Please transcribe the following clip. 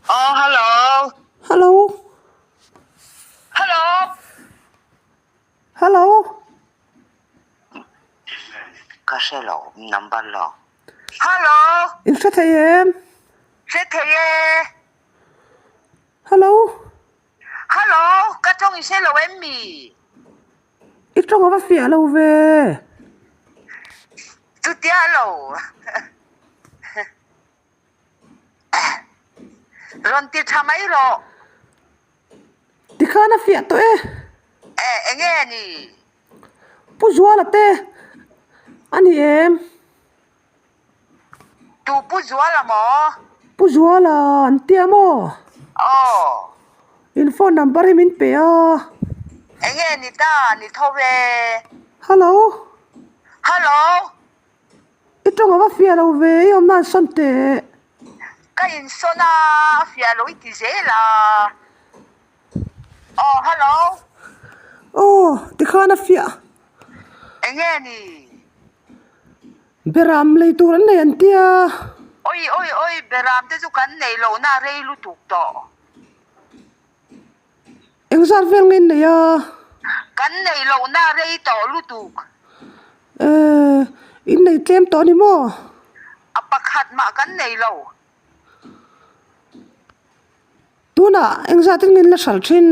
Aw hello. Hello. Hello. Hello. Ka hre lo number lo. Hello. In hre thei em? Hre thei e. Hello. Hello, ka tawng i hre lo em mi? I tawng a va fiah lo ve. Chutia lo. Rawn ti tha mai rawh. Tikhan a fiah tawh e. E, enge ni? Pu Zuala te a ni em? Tu Pu Zuala maw? Pu Zuala an tia maw? Aw. In phone number hi min pe a. Enge ni ta ni tho ve. Hello. Hello. I tawng a va fiah lo ve, i awmna an sawn teh. Ka insawn a, a fiah lo i ti zel a. Aw, hello. Aw, tikhan a fiah. Enge ni? Beram lei tur an nei an tia. Oi, oi, oi, beram te chu kan nei lohna a rei lutuk tawh. Engzat vel nge in nei a? Kan nei lohna a rei tawh lutuk. Eh, in nei tlem tawh a ni maw? A pakhat mah kan nei lo. Tunah engzat in nge in la hral thin?